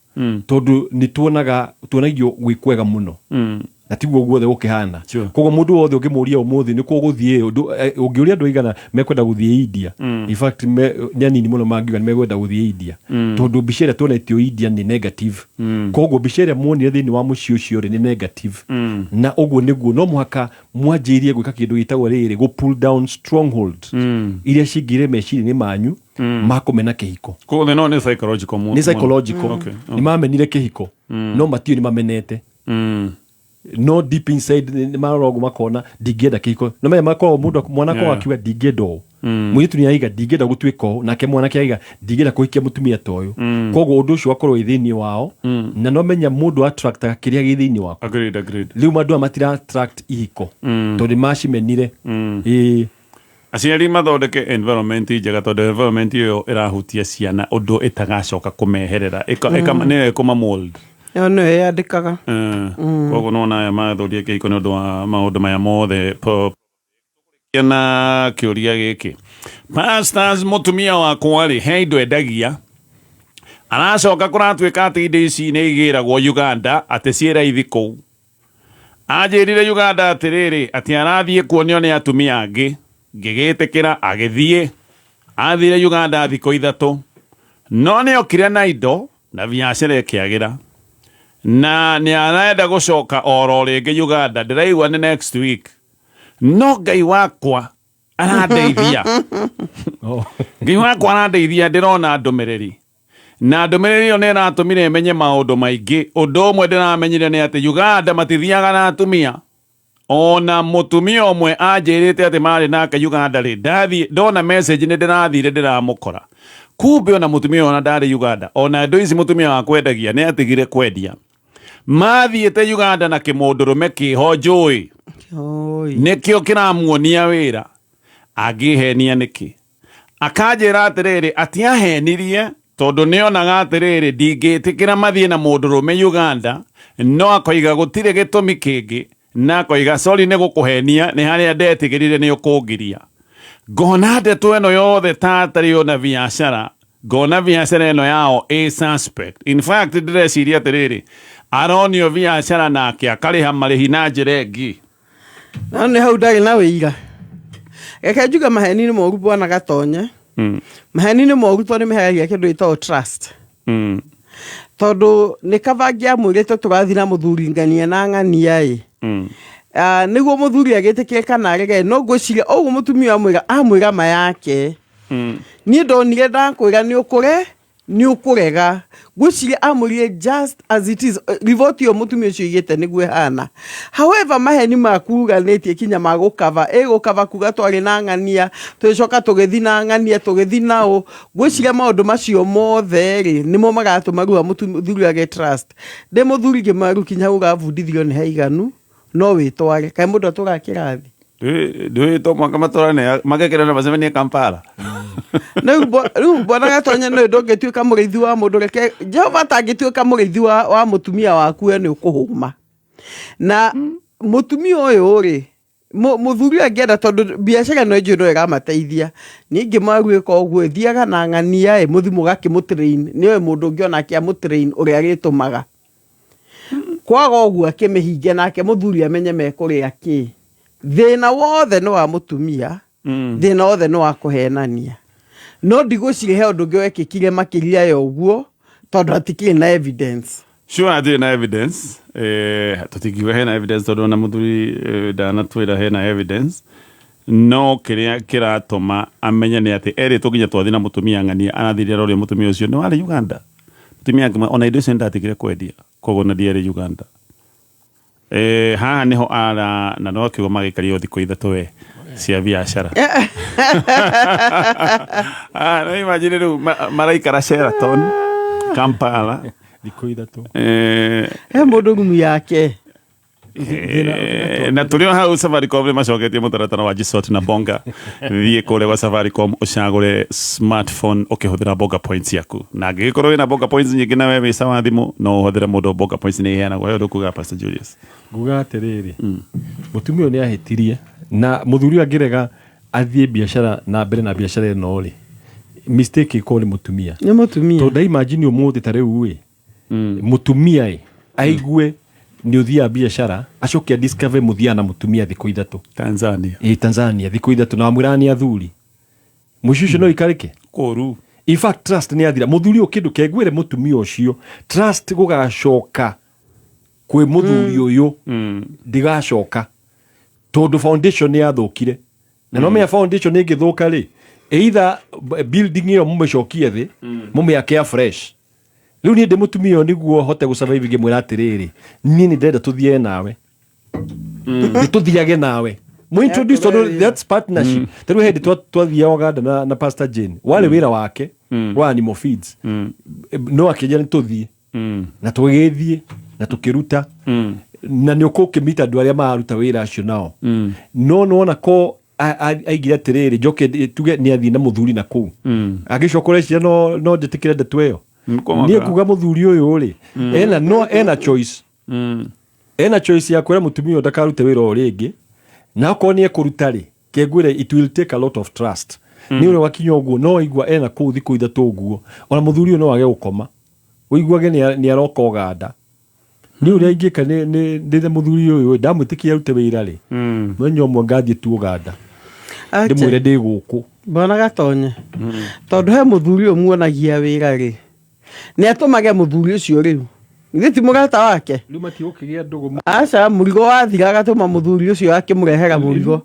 tondũ nĩ tuonaga tuonagio gwĩ kwega mũno, na tiguo guothe gũkĩhana. Koguo mũndũ wothe ũngĩmũria ũmũthĩ nĩ kũ gũthiĩ, ũngĩũria andũ aigana mekwenda gũthiĩ India, in fact nĩ anini mũno mangiuga nĩ mekwenda gũthiĩ India, tondũ mbica ĩrĩa tuonetio India nĩ negative. Koguo mbica ĩrĩa muonire thĩinĩ wa mũciĩ ũcio rĩ, nĩ negative. Na ũguo nĩguo no mũhaka mwanjĩrie gwĩka kĩndũ gĩtagwo rĩrĩ, gũ pull down stronghold iria cingĩire meciria-inĩ manyu makũmena kĩhiko. Koguo no nĩ psychological Nĩ psychological. Nĩ mamenire kĩhiko, no matiũĩ nĩ mamenete, no deep inside nĩ marora ũguo makona ndingĩenda kĩhiko. No menya makoragwo mũndũ mwana akoragwo akiuga ndingĩenda ũũ, mũirĩtu nĩ aiga ndingĩenda gũtuĩka ũũ, nake mwanake aiga ndingĩenda kũhikia mũtumia ta ũyũ. Koguo ũndũ ũcio wakorwo wĩ thĩinĩ wao, na no menya mũndũ attractaga kĩrĩa gĩ thĩinĩ waku. Agreed, agreed. Rĩu andũ aya matira attract ihiko tondũ nĩ macimenire. Ĩĩ. Aciari mathondeke environment njega, tondũ environment ĩyo ĩrahutia ciana ũndũ ĩtagacoka kũmeherera. Nĩyo ĩkũma mold. Ĩyo nĩyo yandĩkaga. Koguo nona aya mathũrie kĩhiko nĩ ũndũ wa maũndũ maya mothe. Na kĩũria gĩkĩ, pastors, mũtumia wakwa rĩ, he indo endagia, aracoka kũratuĩka atĩ indo ici nĩ igĩragwo Uganda, atĩ ciĩ raithi kũu. Anjĩrire Uganda atĩrĩrĩ, atĩ arathiĩ kuonio nĩ atumia angĩ, ngĩgĩtĩkĩra agĩthiĩ. Athire Uganda thikũ 3, no nĩ okire na indo na biacara ĩkĩagĩra, na nĩ arenda gũcoka oro rĩngĩ Uganda, ndĩraigua nĩ next week. No Ngai wakwa arandeithia, Ngai wakwa arandeithia, ndĩrona ndũmĩrĩri, na ndũmĩrĩri ĩyo nĩ ĩratũmire menye maũndũ maingĩ. Ũndũ ũmwe ndĩramenyire nĩ atĩ Uganda matithiaga na atumia. Ona mũtumia ũmwe anjĩrĩte atĩ marĩ nake Uganda rĩ, ndathiĩ ndona message nĩ ndĩrathire ndĩramũkora, kumbe ona mũtumia ona ndarĩ Uganda. Ona indo ici mũtumia wakwa endagia nĩ atigire kwendia, mathiĩte Uganda na kĩmũndũrũme kĩho njũĩ nĩkĩo kĩramuonia wĩra. Angĩhenia nĩkĩ? Akanjĩra atĩrĩrĩ, atiahenirie tondũ nĩonaga atĩrĩrĩ, ndingĩtĩkĩra mathiĩ na mũndũrũme Uganda. No akoiga gũtirĩ gĩtũmi kĩngĩ, na akoiga sorry nĩ gũkũhenia, nĩ harĩa ndetigĩrire nĩ ũkũngiria. Ngona ndeto ĩno yothe ta atarĩ ona biacara, ngona biacara ĩno yao ĩ suspect. In fact, ndĩreciria atĩrĩrĩ, aronio biacara nake akarĩha marĩhi na njĩra ĩngĩ. No nĩ hau ndarĩ na wĩira. Reke njuge maheni nĩ moru, bwana Gatonye. Maheni nĩ moru tondũ nĩ meheragia kĩndũ gĩtagwo trust. Tondũ nĩ kaba angĩamwĩrĩte tũrathiĩ na mũthuri ng'ania na ng'ania ĩ. Ah, nĩguo mũthuri agĩtĩkĩre kana arege, no ngwĩciria ũguo mũtumia amwĩra ma yake. Niĩ ndonire ndakwĩra nĩ ũkũre nĩ ũkũrega. Ngwĩciria amwĩrire just as it is. Riboti ĩyo mũtumia ũcio oigĩte nĩguo ĩhana. However, maheni makuganĩtie kinya magũkava ĩgũkava kuga twarĩ na ng'ania, tũgĩcoka tũgĩthi na ng'ania, tũgĩthi naũ. Ngwĩciria maũndũ macio mothe rĩ, nĩmo maratũma rĩu mũthuri age trust. Ndĩ mũthuri ngĩmaru kinya hau ũrabundithio nĩ haiganu, no wĩtware. Kaĩ mũndũ atũraga kĩrathi? Ndũĩ to mwaka matũrane magekĩra macemanie Kampala. Rĩu bwana Gatonye, nĩ ndũngĩtuĩka mũrĩithi wa mũndũ. Reke Jehova atangĩtuĩka mũrĩithi wa mũtumia waku, we nĩ ũkũhũma na mũtumia ũyũ rĩ, mũthuri ũyũ angĩenda, tondũ biacara ĩno njũĩ no ĩramateithia. Niĩ ingĩmaru ĩka ũguo, ĩthiaga na ng'ania ĩ, mũthi mũgakĩmũtrain, nĩ oĩ mũndũ ũngĩ onake amũtrain ũrĩa arĩtũmaga. Kwaga ũguo akĩmĩhinge nake mũthuri amenye mekũrĩa kĩ. Thĩna wothe nĩ wa mũtumia, thĩna wothe nĩ wa kũhenania. No ndigwĩciria he ũndũ ũngĩ wekĩkire makĩria ya ũguo, tondũ hatikĩrĩ na evidence. Sure, hatirĩ na evidence. Tũtingiuga hena evidence tondũ ona mũthuri ndanatwĩra hena evidence. No kĩrĩa kĩratũma amenye nĩ atĩ erĩtwo nginya twathiĩ na mũtumia ng'ania, arathire aroria mũtumia ũcio nĩ warĩ Uganda. Mũtumia akĩmwĩra ona indo icio nĩndatigire kwendia, koguo na ndiarĩ Uganda. Haha niho ara na no akiuga magĩikario thikũ 3 we cia biacara. Ah, no imagine rĩu maraikara Sheraton Kampala thikũ 3. He mũndũ rumu yake. Na tũrĩ o hau, Safaricom nĩ macoketie mũtaratara wa Jisot na Bonga. Thiĩ kũrĩa gwa Safaricom ũcagũre smartphone ũkĩhũthĩra Bonga points yaku, na angĩgĩkorwo wĩna Bonga points nyingĩ na we wĩ sawa thimũ, no ũhũthĩre mũndũ Bonga points nĩ iheanagwo. He ũndũ kuga, Pastor Julius? Nguga atĩrĩrĩ, mũtumia ũyũ nĩ ahĩtirie, na mũthuri ũyũ angĩrega athiĩ biacara na mbere na biacara ĩno rĩ, mistake ĩkorwo nĩ mũtumia. Nĩ mũtumia. Tondũ imagine ũmũthĩ ta rĩu ĩ, mũtumia ĩ aigue nĩ ũthiaga biacara, acoke discover mũthiaga na mũtumia thikũ 3 Tanzania. Ĩ Tanzania thikũ 3, na wamwĩraga nĩ athuri, mũciĩ ũcio no ikarĩke kũru. In fact, trust nĩ athira. Mũthuri ũyũ kĩndũ kengwĩre, mũtumia ũcio trust gũgacoka kwĩ mũthuri ũyũ ndĩgacoka, tondũ foundation nĩ yathũkire. Na no menya foundation ĩngĩthũka rĩ, either building ĩyo mũmĩcokie thĩ, mũmĩake afresh. Rĩu niĩ ndĩ mũtumia ũyũ, nĩguo hote gũsurvive, ngĩmwĩra atĩrĩrĩ, niĩ nĩ ndĩrenda tũthiage nawe, nĩ tũthiage nawe mũintroduce, tondũ that's partnership. Ta rĩu hĩndĩ twathiaga Uganda na Pastor Jane, warĩ wĩra wake wa animal feeds, no akĩnjĩra nĩ tũthiĩ, na tũgĩgĩthiĩ na tũkĩruta, na nĩ ũkũkĩmita andũ arĩa mararuta wĩra acio nao. No nĩwona ko aigire atĩrĩrĩ, njoke tuge nĩ athiĩ na mũthuri na kũu, agĩcoka ũreciria no njĩtĩkĩre ndeto ĩyo. Nĩkũmaka. Niĩ kuga mũthuri ũyũ rĩ, ena no ena choice, ena choice ya kwĩra mũtumia ũyũ ndakarute wĩra o rĩngĩ, na okorwo nĩ ekũruta rĩ, kengwĩre it will take a lot of trust. Nĩ ũrĩa wakinya ũguo no igua ena kũu thikũ 3 ũguo, ona mũthuri ũyũ no age gũkoma, ũiguage nĩ aroka Ũganda. Nĩ ũrĩa ingĩka nĩ ndĩre mũthuri ũyũ ndamwĩtĩkia arute wĩra rĩ, mũthenya ũmwe ngathiĩ tu Ũganda ndĩmwĩre ndĩ gũkũ. Bwana Gatonye, tondũ he mũthuri ũyũ muonagia wĩra rĩ, nĩ atũmage mũthuri ũcio rĩu githĩ ti mũrata wake? Rĩu matigũkĩgĩa ndũgũ. Aca, mũrigo wathira agatũma mũthuri ũcio akĩmũrehera mũrigo.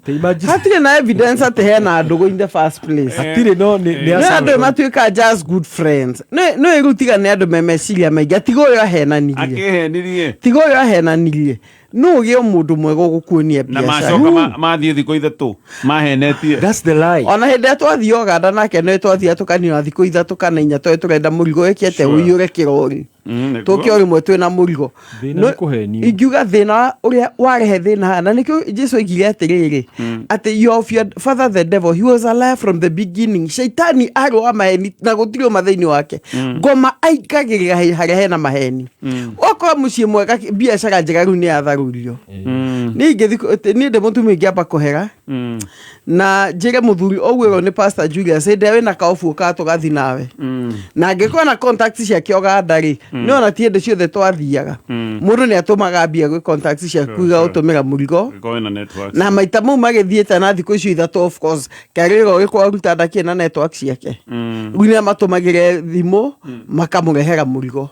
Hatirĩ na evidence atĩ hena ndũgũ in the first place. Hatirĩ, no nĩ Nĩ andũ matuĩka just good friends. Nĩ rĩu tiga nĩ andũ me meciria maingĩ, tiga ũyũ ahenanirie. Akĩhenirie. Tiga ũyũ ahenanirie, no ũgĩe o mũndũ mwega ũgũkuonia Na biacara. macoka mathiĩ thikũ 3 mahenetie. That's the lie. Ona hĩndĩ ĩrĩa twathiĩ Ũganda nake nĩ twathiĩ tũkanina thikũ 3 kana 4 tondũ tũrenda mũrigo wĩkĩte ũiyũre kĩrori, tũke o rĩmwe twĩna mũrigo. Thĩna nĩ kũhenio. Ingiuga thĩna ũrĩa warehe thĩna haha, na nĩkĩo Jesu oigire atĩrĩrĩ, atĩ you are of your father the devil, he was a liar from the beginning. Shaitani arĩ wa maheni na gũtirĩ ũma thĩinĩ wake. Ngoma aingagĩrĩra harĩa hena maheni. Okorwo mũciĩ mwega, biacara njega rĩu nĩ yatharũrio. Niĩ ingĩthiĩ, niĩ ndĩ mũtumia ingĩamba kũhera na njĩre mũthuri ũguo nĩ Pastor Julius, hĩndĩ ĩrĩa wĩna kaobu ũkaga tũgathi nawe, na angĩkorwo na contacts ciake Ũganda rĩ, nĩ ona ti hĩndĩ ciothe twathiaga, mũndũ nĩ atũmaga mbia gwĩ contacts ciaku igagũtũmĩra mũrigo. Gĩkorwo na network. Na maita mau magĩthiĩte na thikũ icio 3, of course karĩra ũgĩkorwo aruta ndakĩrĩ na network ciake, rĩu nĩ amatũmagĩre thimũ makamũrehera mũrigo,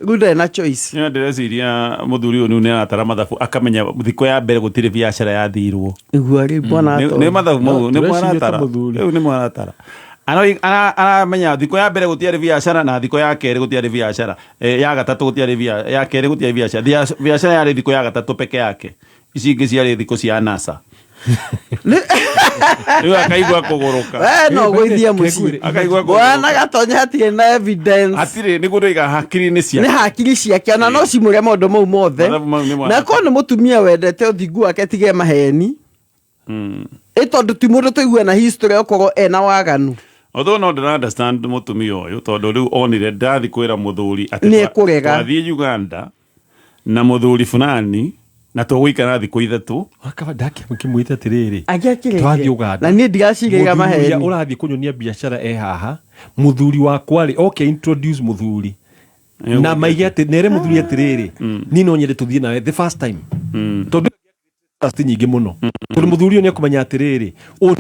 rĩu ndarĩ na choice. Nĩ ndĩreciria mũthuri ũyũ rĩu nĩ aratara mathabu akamenya thikũ ya mbere gũtirĩ biacara yathirwo. Igua rĩu bwana Nĩ mathabu mau nĩ Tũreciria ta mwaratara. mũthuri. Rĩu nĩ mwaratara. Aramenya thikũ ya mbere gũtiarĩ biacara, na thikũ ya kerĩ gũtiarĩ biacara, ya gatatũ gũtiarĩ ya kerĩ gũtiarĩ biacara. Biacara yarĩ thikũ ya gatatũ peke yake, ici ingĩ ciarĩ thikũ cia NASA. Rĩu akaigua kũgũrũka. We no gũithie mũciĩ. Akaigua Bwana kũgũrũka. Gatonya, hatirĩ na evidence. Hatirĩ, nĩguo ndoiga hakiri-inĩ Nĩ ciake. hakiri ciake, ona no cimũre maũndũ mau mothe. Mathabu mau nĩ Na korwo nĩ mũtumia wendete ũthingu wake, tige maheni, ĩ tondũ ti mũndũ tũigue na history okorwo ena waganu. Although no ndĩra understand mũtumia ũyũ, tondũ rĩu onire ndathi kwĩra mũthuri atĩ Nĩ ekũrega. twathiĩ Uganda na mũthuri fulani na tũgũikara thikũ 3. Akaba ndakĩmwĩte atĩrĩrĩ, Angĩakĩrĩtie. twathiĩ Ũganda Na niĩ ndigacirĩra mũthuri ũrĩa maheni. ũrathiĩ kũnyonia biacara e haha, mũthuri wakwa rĩ, okay, introduce mũthuri na maige atĩ nere mũthuri atĩrĩrĩ, niĩ no nyende tũthiĩ nawe the first time, tondũ trust nyingĩ mũno, tondũ mũthuri ũyũ nĩ ekũmenya atĩrĩrĩ, ũyũ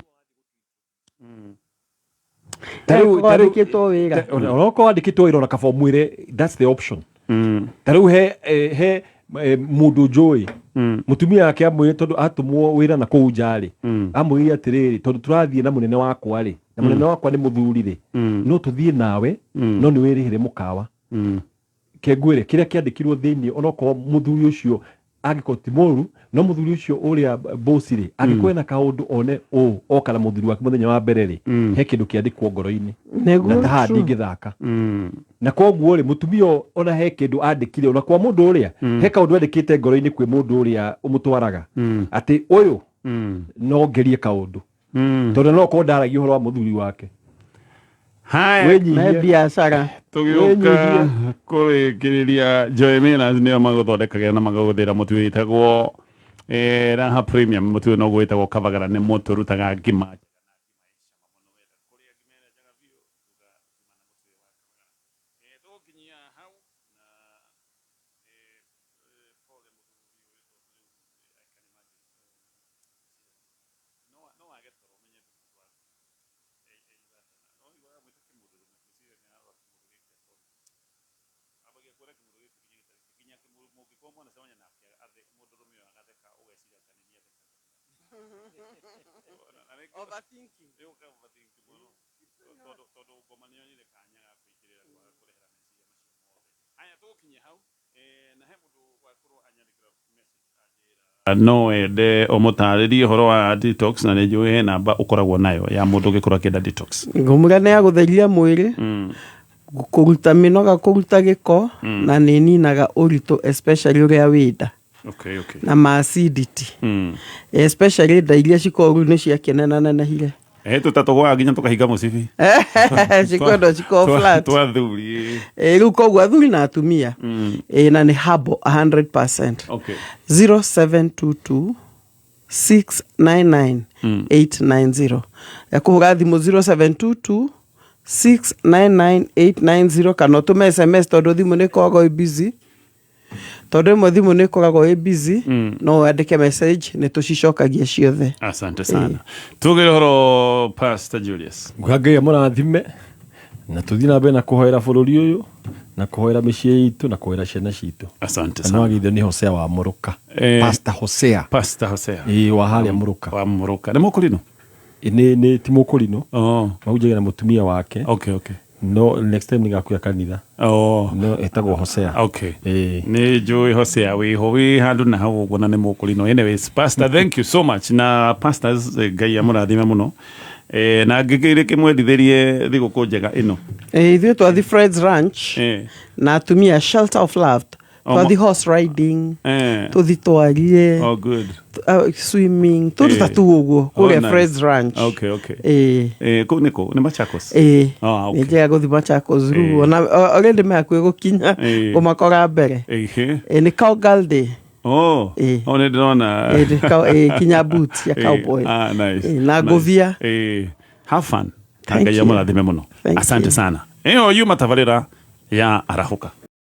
Wandĩkĩtwo wĩra. Onokorwo wandĩkĩtwo wĩra, ona kaba ũmwĩre that's the option. Ta rĩu he mũndũ njũĩ mũtumia wake amwĩre, tondũ atũmwo wĩra na kũu nja rĩ, amwĩrire atĩrĩrĩ, tondũ tũrathiĩ na mũnene wakwa rĩ, na mũnene wakwa nĩ mũthuri rĩ, no tũthiĩ nawe, no nĩ wĩrĩhĩre mũkawa. Kengwĩre kĩrĩa kĩandĩkirwo thĩinĩ, onokorwo mũthuri ũcio angĩkorwo ti mũru, no mũthuri ũcio ũrĩa boss rĩ, angĩkorwo ena kaũndũ one ũũ oka na mũthuri wake mũthenya wa mbere rĩ, he kĩndũ kĩandĩkwo ngoro-inĩ na ta haha ndingĩthaka. Na koguo rĩ, mũtumia ũyũ ona he kĩndũ andĩkire, ona kwa mũndũ ũrĩa he kaũndũ andĩkĩte ngoro-inĩ kwĩ mũndũ ũrĩa ũmũtwaraga, atĩ ũyũ no ngerie kaũndũ, tondũ no korwo ndaragia ũhoro wa mũthuri wake. Haya. Wĩnyihie. Na biacara. Tũgĩũka kũrĩkĩrĩria, Joy Millers nĩo magũthondekagĩra na magagũthĩra mũtu wĩtagwo Raha Premium. Mũtu ũyũ noguo wĩtagwo Kavagara, nĩ mũtu ũrutaga ngima. No wende ũmũtarĩrie ũhoro wa detox, na nĩ njũĩ he namba ũkoragwo nayo ya mũndũ ũngĩkorwo akĩenda detox. Ngũmũra nĩ ya gũtheria mwĩrĩ, kũruta mĩnoga, kũruta gĩko, na nĩ ninaga ũritũ, especially ũrĩa wĩ nda na ma acidity, especially nda iria cikorwo rĩu nĩ ciakĩnenanenehire. Tå tatågwaga nginya tå kahinga må cibi. Cikwendwo cikorwo flat. Twa thuri. Rĩu koguo athuri na atumia. Na nĩ habo 100%. 0722 699 890. Kũhũra thimũ 0722 699 890 kana ũtũme SMS tondũ thimũ nĩ ĩkoragwo ĩ busy, tondũ ĩmwe thimũ nĩ ĩkoragwo ĩ busy. No wandĩke message, nĩ tũcicokagia ciothe. Asante sana. Tugä å horo, Pastor Julius. Nguha Ngai amũrathime na tũthiĩ na mbere na kũhoera bũrũri ũyũ na kũhoera mĩciĩ itũ na kũhoera ciana citũ. Asante Na sana. nĩwagĩithio nĩ Hosea wa Mũrũka. Pastor Hosea. Pastor Hosea. Ĩĩ, wa harĩa Mũrũka. Wa Mũrũka nĩ mũkũrinũ? Nĩ ti mũkũrinũ. Oh. Mahunjagia na mũtumia wake. Okay. No next time nĩgakuya kanitha. Oh. No ĩtagwo Hosea. Okay. Nä njå Hosea wä ho wä handå na hau å guo na nä må kå rinå. Anyways, pastor, thank you so much. Na pastors, Ngai amå rathime må no. Na ngä kä rä kä mwendithä rie thigå kå njega ä no. Ithuĩ twathi Fred's Ranch na atumia Shelter of Love. Oh, Twathi horse riding, tũthi twarie. Oh, good. Swimming tũruta tu ũguo Oh, kũrĩa nice. Fred's Ranch. Okay. Kå nä kå nä Machakos? Ĩĩ. Oh, okay. Nĩ njega gũthiĩ Machakos rĩu, ona already me hakuhĩ gũkinya. Kũmakora mbere. Nĩ Cowgirl Day. Oh, oh, nä ndä rona. Nĩ kinya boot ya cowboy. Ah, nice. Na Nice. ngũbia. Have fun. Na Thank Ngai you. amũrathime mũno. Thank Asante you. sana. Ĩyo yuma tabarĩra ya Arahũka.